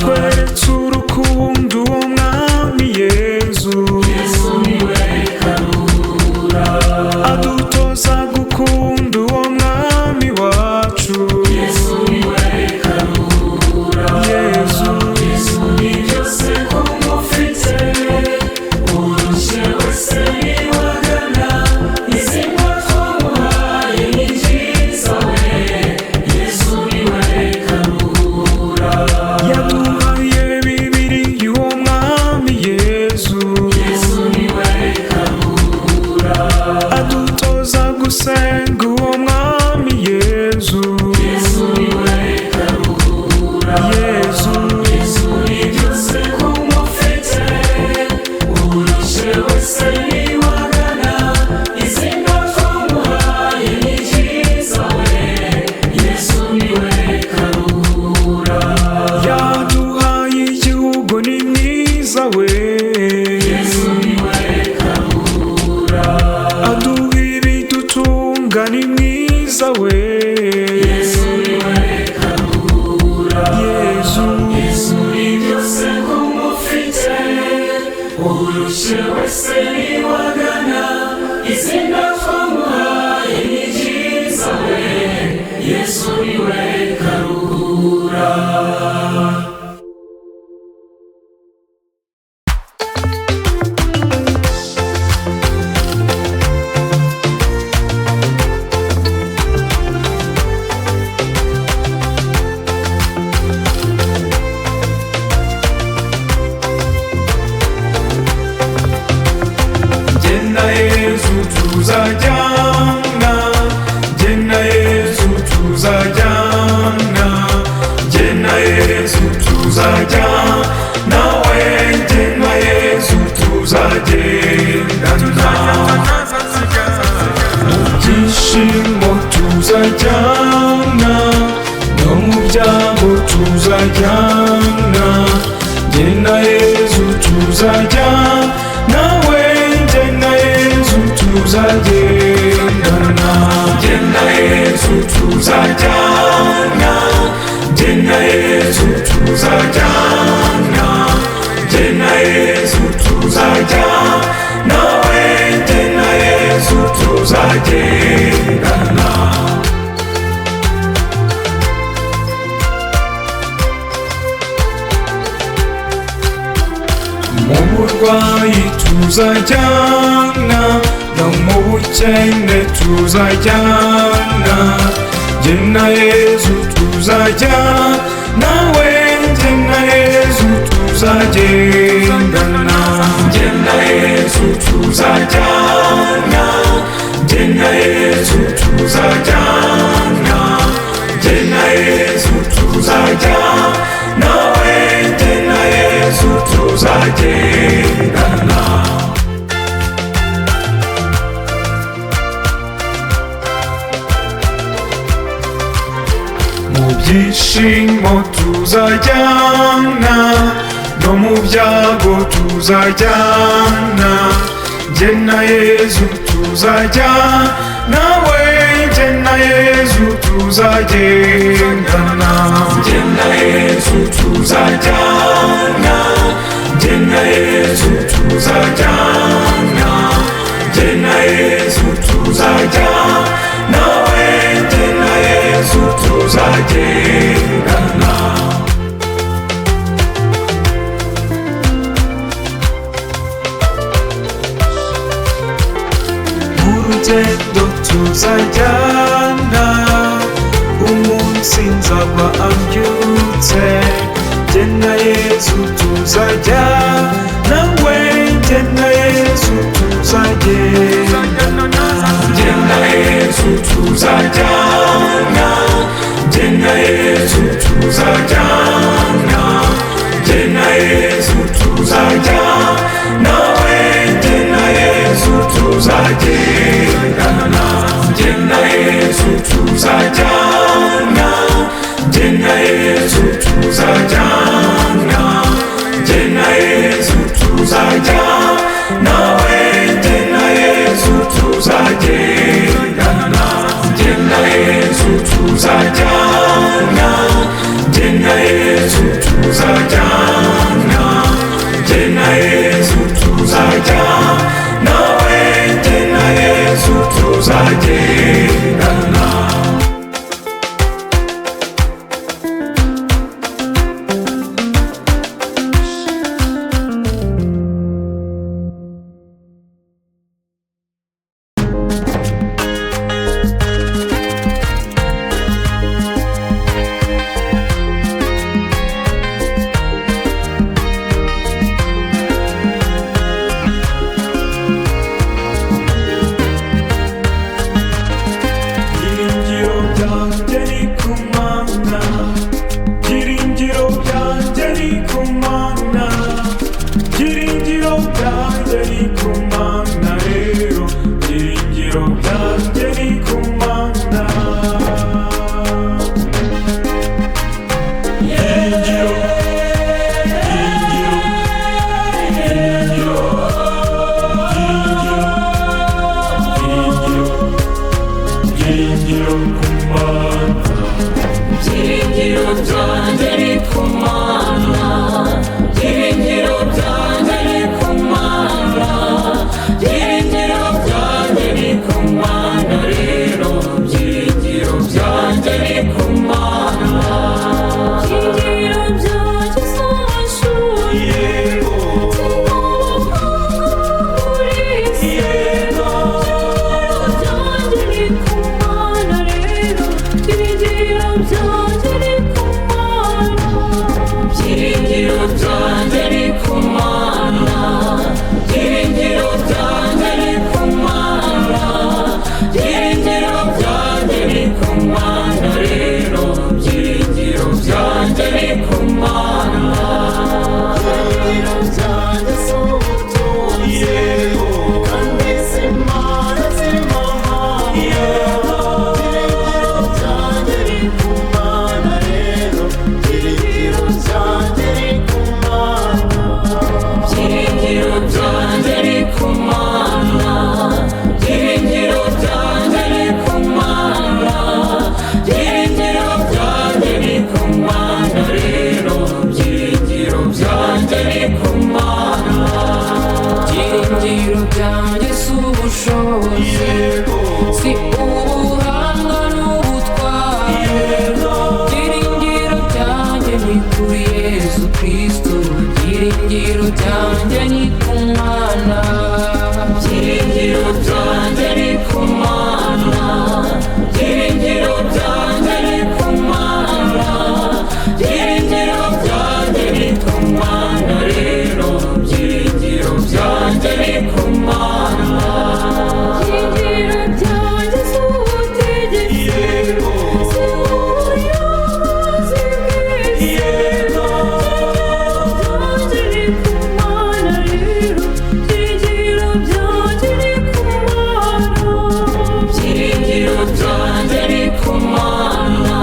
Yatweretse urukundo uwo mwami Yezu. Yesu niwe Karuhura. Adutoza gukunda uwo mwami wacu. Yesu niwe Karuhura. Yezu. Yesu ni byose kumufite, urushye wese niwagana, izina twamuhaye ni ryiza we. Yesu niwe Karuhura. Yaduhaye Bibiri y'uwo mwami Yezu. Yesu niwe Karuhura. Adutoza gusenga uwo mwami Yezu. Yesu niwe Karuhura. Yezu. Yesu ni byose kumufite, urushye wese niwagana, izina twamuhaye ni ryiza we. Yesu niwe Karuhura. Yaduhaye igihugu ni mwiza we. Yesu niwe Karuhura. Aduha ibidutunga ni mwiza we. Yesu niwe Karuhura. Yezu. Yesu ni byose kumufite, urushye wese niwagana, izina twamuhaye ni ryiza we. Yesu niwe Karuhura. Jye na Yezu tuzajyana, jye na Yezu tuzajyana, jye na Yezu tuzajyana we, jye na Yezu tuzagendana. Mu byishimo tuzajyana, no mu byago tuzajyana, jye na Yezu tuzajyana we, jye na Yezu tuzagendana. Jye na Yezu tuzajyana, jye na Yezu tuzajyana, jye na Yezu tuzajyana we, jye na Yezu tuzagendana. Mu burwayi tuzajyana, no mu bukene tuzajyana, jye na Yezu tuzajyana we, jye na Yezu tuzagendana. Jye na Yezu tuzajyana, jye na Yezu tuzajyana, jye na Yezu tuzajyana we, jye na Yezu tuzagendana. Mu byishimo tuzajyana, no mu byago tuzajyana, jye na Yezu tuzajyana we, jye na Yezu tuzagendana. Jye na Yezu tuzajyana, jye na Yezu tuzajyana, jye na Yezu tuzajyana we, jye na Yezu tuzagendana. Mu rugendo tuzajyana, umunsi nzaba ambyutse, jye na Yezu tuzajyana we, jye na Yezu tuzagendana. Jye na Yezu tuzajyana, jye na Yezu tuzajyana, jye na Yezu tuzajyana we, jye na Yezu tuzagendana. Jye na Yezu tuzajyana, jye na Yezu tuzajyana, jye na Yezu tuzajyana we, jye na Yezu tuzagendana. Jye na Yezu tuzajyana, jye na Yezu tuzajyana. Mana, byiringiro byanjye ni ku Mana rero, byiringiro byanjye ni ku Mana. Byiringiro, byiringiro, byiringiro, byiringiro, byiringiro, byiringiro ku Mana. Byiringiro byanjye ni ku Mana, byiringiro byanjye ni ku Mana, byiringiro byanjye ni ku Mana rero, byiringiro byanjye ni ku Mana. Byiringiro byanjye si amashuri, Yego, si n'ubukungu muri iyi si. yego, Byiringiro byanjye ni ku Mana rero, byiringiro byanjye ni ku Mana. Byiringiro byanjye ni ku Mana, byiringiro byanjye ni ku Mana, byiringiro byanjye ni ku Mana rero, byiringiro byanjye ni ku Mana. Byiringiro byanjye si ubutunzi, yego, kandi si impano z'amahanga. yego. Byiringiro byanjye ni ku Mana rero, byiringiro byanjye ni ku Mana. Byiringiro byanjye ni ku Mana, byiringiro byanjye ni ku Mana, byiringiro byanjye ni ku Mana rero, byiringiro byanjye ni ku Mana. Byiringiro byanjye si ubushobozi, si ubuhanga n'ubutwari. Byiringiro byanjye ni kuri Yesu Kristo, byiringiro byanjye ni ku Mana. Byiringiro byanjye ni ku Mana, byiringiro byanjye ni ku Mana, byiringiro byanjye ni ku Mana rero, byiringiro byanjye ni ku Mana. Byiringiro byanjye si ubutegetsi, Yego, si ubuyobozi bw'isi. yego, Byanjye ni ku Mana rero, byiringiro byanjye ni ku Mana. Byiringiro byanjye ni ku Mana,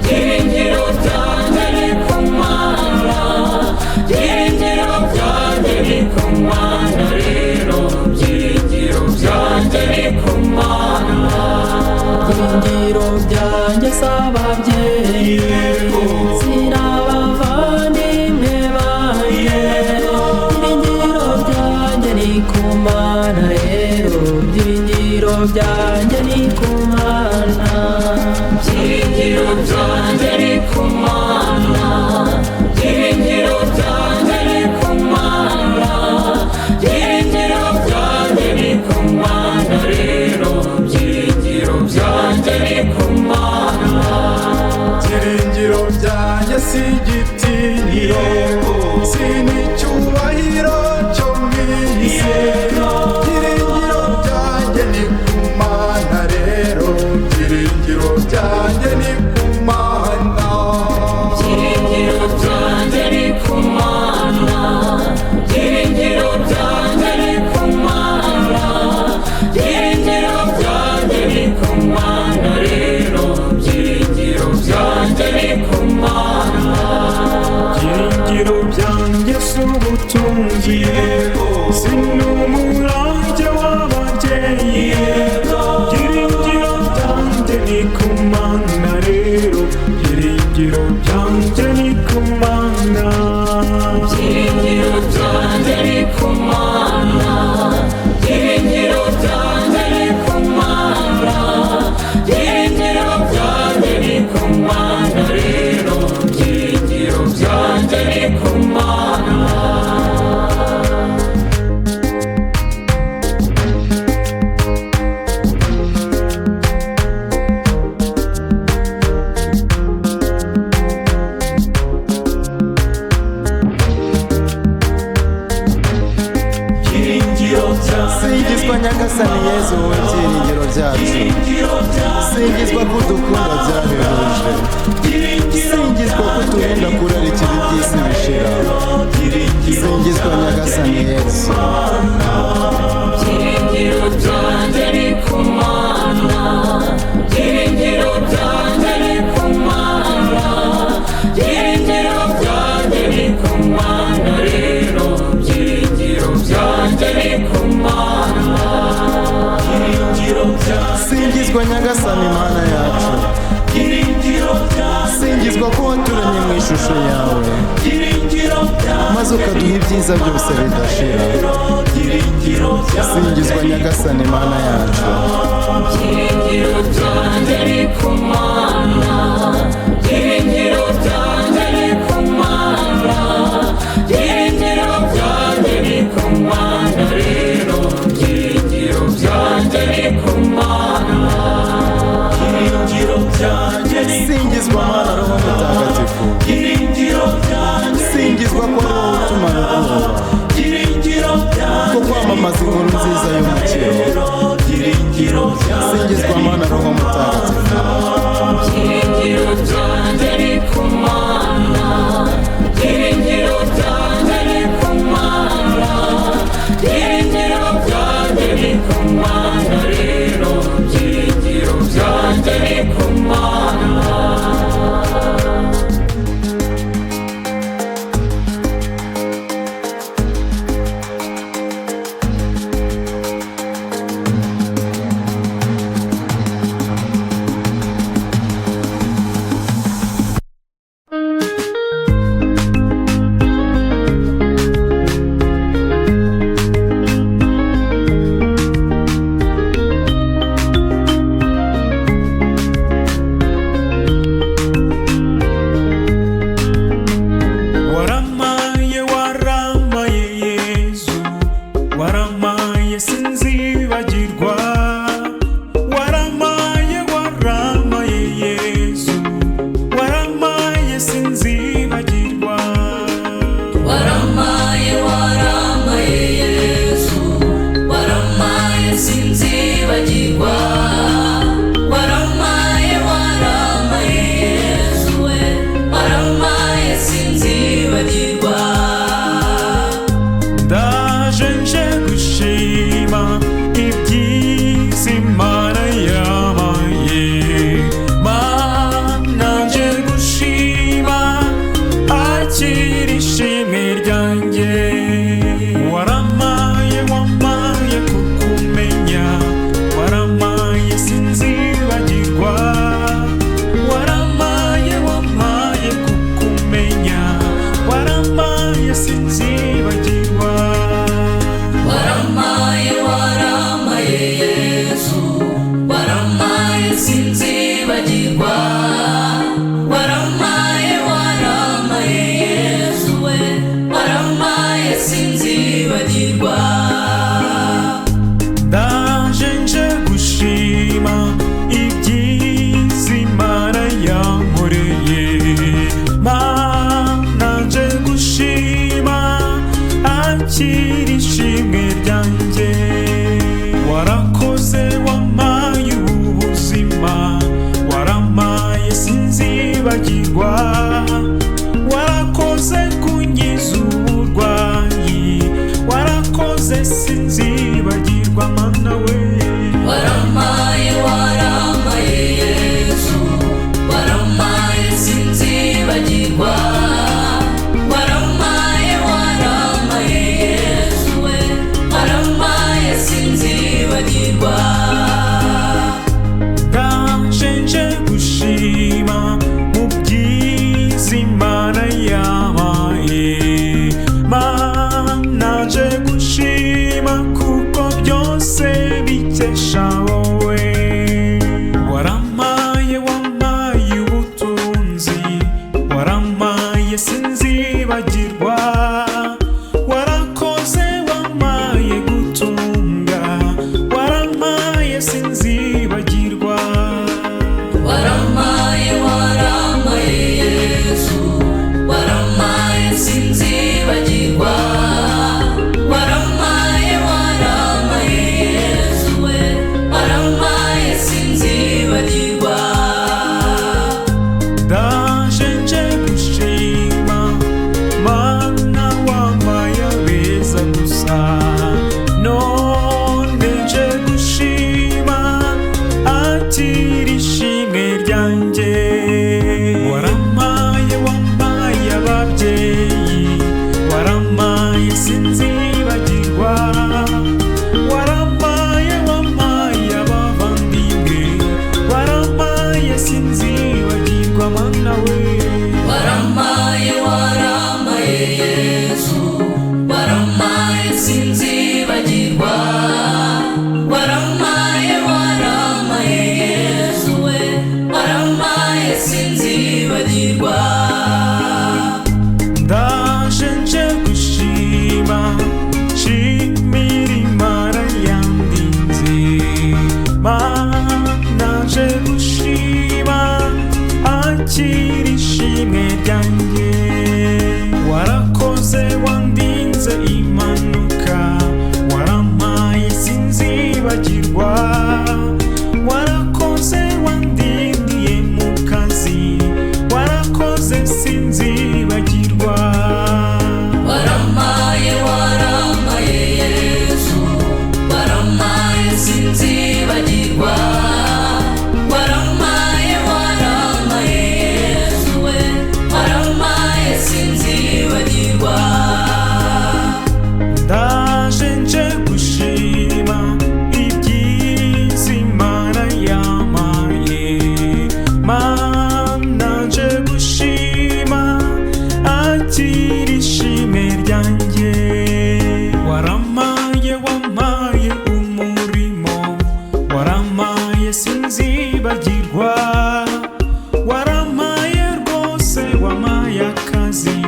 byiringiro byanjye ni ku Mana, byiringiro byanjye ni ku Mana rero, byiringiro byanjye ni ku Mana. Byiringiro byanjye si ababyeyi, si n'abavandimwe banjye. Byiringiro byanjye ni ku Mana rero, byiringiro byanjye ni ku Mana. Byiringiro byanjye ni ku Mana, byiringiro byanjye ni ku Mana, byiringiro byanjye ni ku Mana rero, byiringiro byanjye ni ku Mana. Byiringiro byanjye si igitinyiro, si n'icyubahiro cyo mu isi. Byiringiro byanjye ni ku Mana rero, byiringiro byanjye ni ku Mana. Byiringiro byanjye ni ku Mana, byiringiro byanjye ni ku Mana, byiringiro byanjye ni ku Mana rero, byiringiro byanjye ni ku Mana. Byiringiro byanjye si ubutunzi, si n'umurage w'ababyeyi. Byiringiro byanjye ni ku Mana rero, byiringiro byanjye ni ku Mana. Byiringiro byanjye ni ku Mana, byiringiro byanjye ni ku Mana, byiringiro byanjye ni ku Mana rero, byiringiro byanjye ni ku Mana. Singizwa Nyagasani Yezu, wowe byiringiro byacu. Singizwa ko udukunda byahebuje. Singizwa ko uturinda kurarikira iby'isi bishira. Singizwa Nyagasani Yesu. Byiringiro byanjye ni ku Mana, byiringiro byanjye ni ku Mana, byiringiro byanjye ni ku Mana rero, byiringiro byanjye ni ku Mana. Singizwa Nyagasani Mana yacu. Singizwa ko waturemye mu ishusho yawe, maze ukaduha ibyiza byose bidashira. Singizwa Nyagasani Mana yacu. Byiringiro byanjye ni ku Mana, byiringiro byanjye ni ku Mana, byiringiro byanjye ni ku Mana rero, byiringiro byanjye ni ku Mana. Singizwa Mana Roho Mutagatifu. Singizwa ko ari wowe utumara ubwoba ko kwamamaza inkuru nziza y'umukiro. Singizwa Mana Roho Mutagatifu. Byiringiro byanjye ni ku Mana, byiringiro byanjye ni ku Mana, byiringiro byanjye ni ku Mana rero, byiringiro byanjye ni ku Mana. Waramaye, waramaye Yezu, waramaye sinzibagirwa. Waramaye, waramaye Yezu, waramaye sinzibagirwa. Waramaye, waramaye Yesu, waramaye sinzibagirwa. Waramaye, waramaye Yesu we, waramaye sinzibagirwa. Ndaje nje gushima ibyiza Imana yabaye. Mana nje gushima, akira ishimwe ryanjye. Waramaye, wamaye kukumenya, waramaye sinzibagirwa. Waramaye, wamaye kukumenya, waramaye sinzibagirwa. Waramaye, waramaye Yesu, waramaye sinzibagirwa. Waramaye, waramaye Yesu we, waramaye sinzibagirwa. Ndaje nje gushima ibyiza Imana yankoreye. Mana nje gushima, akira ishimwe ryanjye. Warakoze wampaye ubuzima, waramaye sinzibagirwa. Warakoze kunkiza uburwayi, warakoze sinzibagirwa Mana we. Waramaye, waramaye Yesu, waramaye sinzibagirwa. Waramaye, waramaye Yesu we, waramaye sinzibagirwa. Ndaje nje gushima mu byiza Imana yabaye. Mana nje gushima kuko byose bikesha wowe. Waramaye, wamaye ubutunzi, waramaye sinzibagirwa. Warakoze wamaye gutunga, waramaye sinzibagirwa. Waramaye, waramaye Yesu, waramaye sinzibagirwa. Waramaye, waramaye Yesu we, waramaye sinzibagirwa. Ndaje nje gushima Mana. ishimwe ryanjye. Waramaye, wamaye umurimo, waramaye sinzibagirwa, waramaye rwose, wamaye akazi,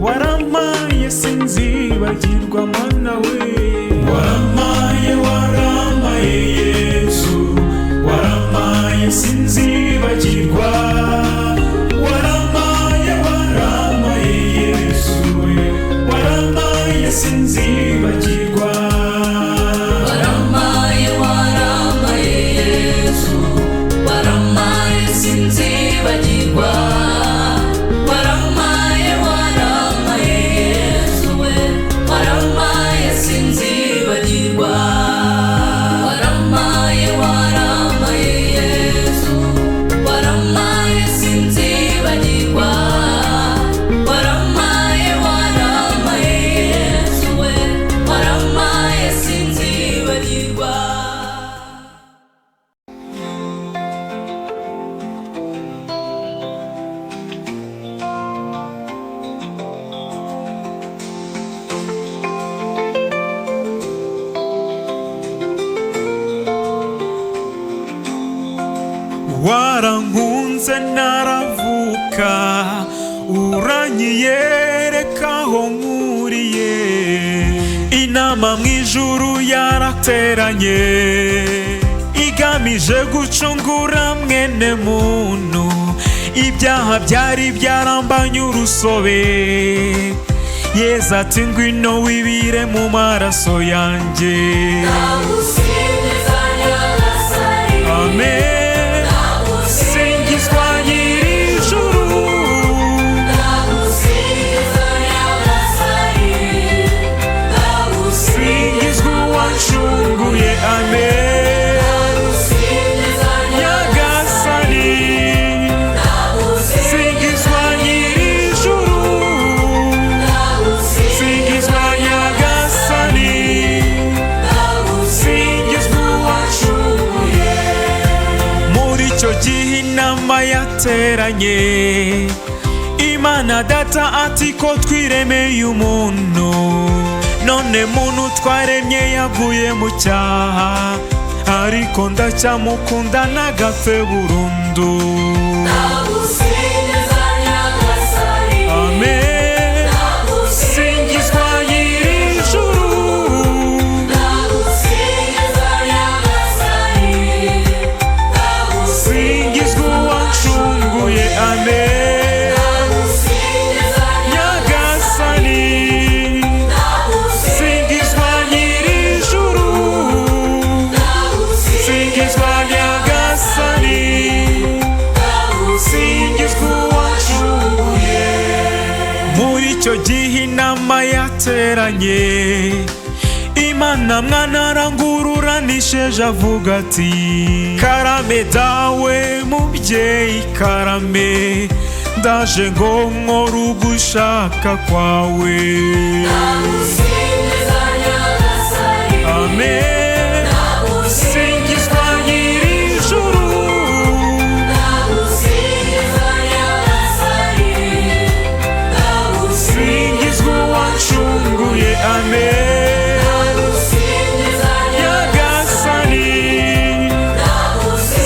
waramaye sinzibagirwa mana we. Waramaye, waramaye Yesu, waramaye sinzibagirwa, waramaye, waramaye Yesu we, waramaye sinzibagirwa. Waramaye, waramaye Yesu, waramaye sinzibagirwa, waramaye, waramaye Yesu we, waramaye sinzibagirwa, waramaye, waramaye Yesu, waramaye sinzibagirwa, waramaye, waramaye Yesu we, waramaye sinzibagirwa. Warankunze naravuka, uranyiyereka aho nkuriye. Inama mu ijuru yarateranye, igamije gucungura mwene muntu. Ibyaha byari byarambanye urusobe, Yezu ati ngwino wibire mu maraso yanjye. Ndagusingiza Nyagasani, Amen. Singizwa nyir'ijuru, ndagusingiza Nyagasani, singizwa uwancunguye. Amen. ndagusingiza Nyagasani, singizwa nyir'ijuru, singizwa Nyagasani, singizwa uwancunguye. Muri icyo gihe inama yateranye, Imana Data ati ko twiremeye umuntu, none muntu twaremye yaguye mu cyaha, ariko ndacyamukunda nagapfe burundu. Ndagusingiza Nyagasani, Amen. Singizwa nyir'ijuru, ndagusingiza Nyagasani, singizwa uwancunguye. Amen. ndagusingiza Nyagasani, singizwa nyir'ijuru, singizwa Nyagasani, singizwa uwancunguye. Muri icyo gihe inama yateranye, Imana Mwana arangururanishije avuga ati karame dawe mubyeyi karame, ndaje ngo nkore ugushaka kwawe. Ndagusingiza Nyagasani, Amen. Singizwa nyir'ijuru, ndagusingiza Nyagasani, singizwa uwancunguye. Amen. ndagusingiza Nyagasani,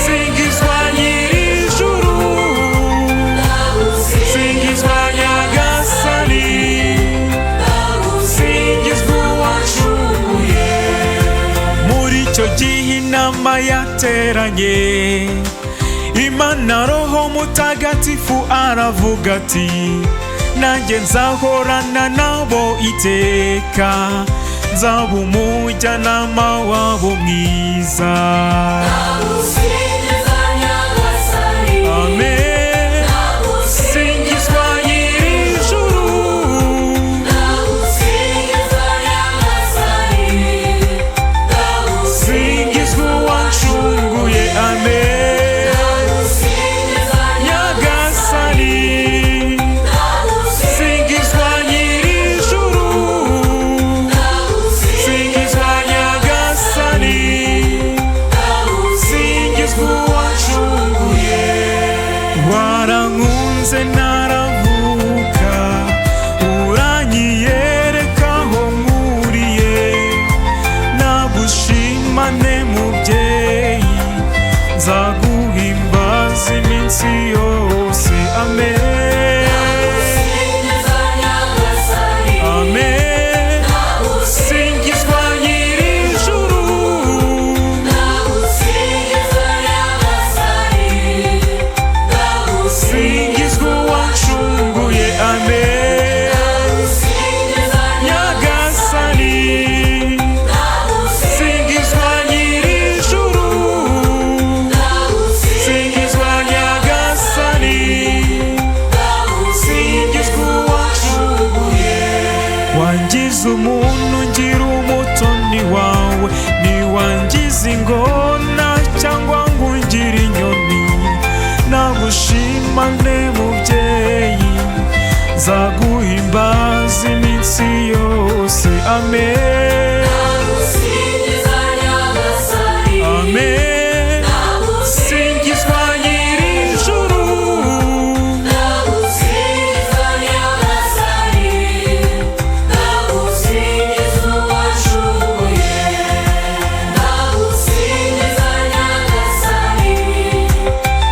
singizwa nyir'ijuru, singizwa Nyagasani, singizwa uwancunguye. Muri icyo gihe inama yateranye, Imana Roho Mutagatifu aravuga ati nanjye nzahorana nabo iteka, nzaba umujyanama wabo mwiza. Ndagusingiza Nyagasani, Amen. Singizwa nyir'ijuru, ndagusingiza Nyagasani, singizwa uwancunguye. Amen. ndagusingiza Nyagasani, singizwa nyir'ijuru, singizwa Nyagasani, singizwa Wangiza umuntu ngira umutoni wawe, ntiwangiza ingona cyangwa ngo ungire inyoni. Nagushimane mubyeyi, nzaguhimbaza iminsi yose. Amen. Ndagusingiza Nyagasani, Amen. Singizwa nyir'ijuru, ndagusingiza Nyagasani, ndagusingiza uwacunguye. Ndagusingiza Nyagasani,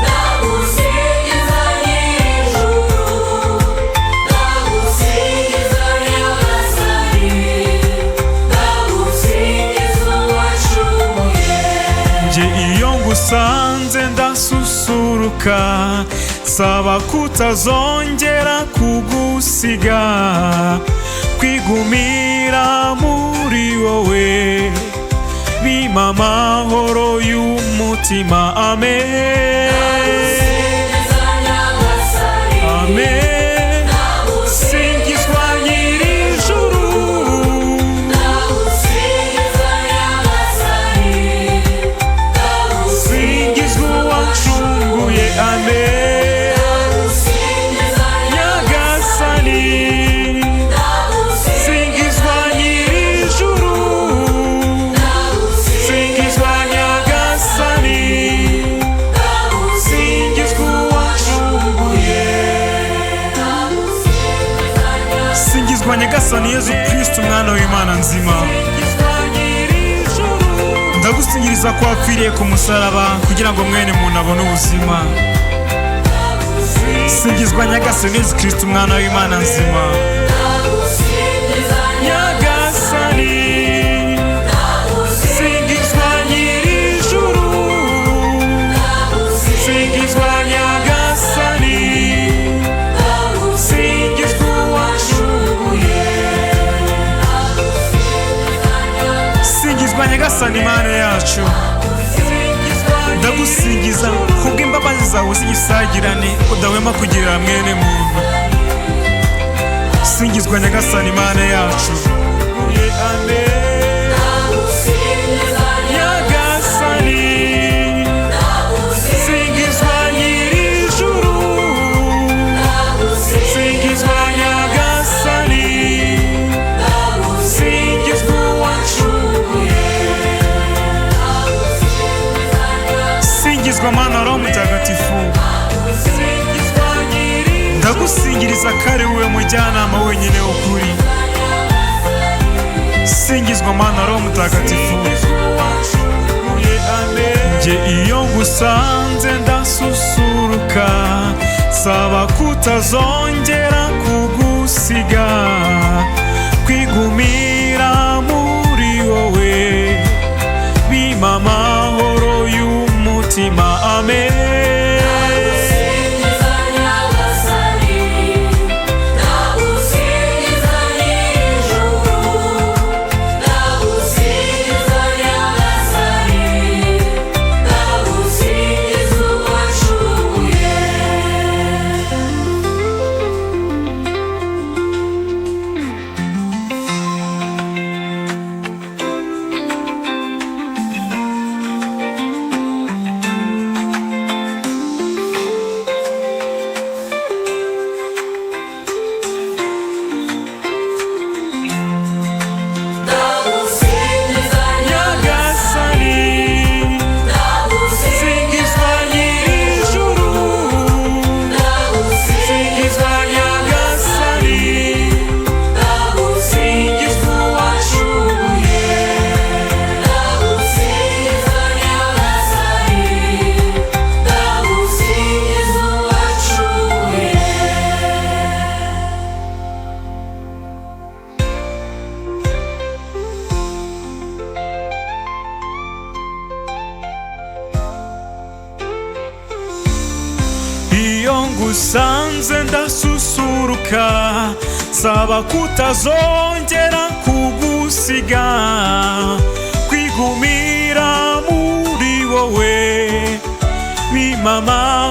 ndagusingiza nyir'ijuru, ndagusingiza Nyagasani, ndagusingiza uwacunguye. Njye iyo ngusanze ndasusuruka, saba kutazongera kugusiga, kwigumira muri wowe bimpa amahoro y'umutima. Amen. Ndagusingiza Nyagasani, Amen. Singizwa nyir'ijuru, ndagusingiza Nyagasani, singizwa uwancunguye. Amen. ndagusingiza Nyagasani, singizwa nyir'ijuru, singizwa Nyagasani, singizwa uwancunguye. Singizwa Nyagasani Yezu Kristo, umwana w'Imana nzima. Ndagusingiriza ko wapfiriye ku musaraba kugira ngo mwene muntu abone ubuzima. Singizwa Nyagasani Yezu Kristo, umwana w'Imana nzima. Ndagusingiza Nyagasani, singizwa nyir'ijuru, singizwa Nyagasani, singizwa uwancunguye. Singizwa Nyagasani Imana yacu, ndagusingiza kubw'imbabazi zawe z'igisagirane udahwema kugirira mwene muntu. Singizwa Nyagasani Imana yacu. Ndagusingiza Nyagasani, singizwa nyir'ijuru, singizwa Nyagasani, singizwa uwancunguye. Singizwa Mana Roho Mutagatifu, ndagusingiriza ko ari wowe mujyanama wenyine w'ukuri. Singizwa Mana Roho Mutagatifu. Njye iyo ngusanze ndasusuruka, saba kutazongera kugusiga, kwigumira muri wowe bimpa amahoro y'umutima. Amen. Ndagusingiza Nyagasani, ndagusingiza nyir'ijuru, ndagusingiza Nyagasani, ndagusingiza uwacunguye. Ndagusingiza Nyagasani, singizwa nyir'ijuru, singizwa Nyagasani, Ndagusingiza uwacunguye. Ndagusingiza Nyagasani, ndagusingiza uwacunguye. Iyo ngusanze ndasusuruka, saba kutazongera kugusiga, kwigumira muri wowe bimpa amahoro.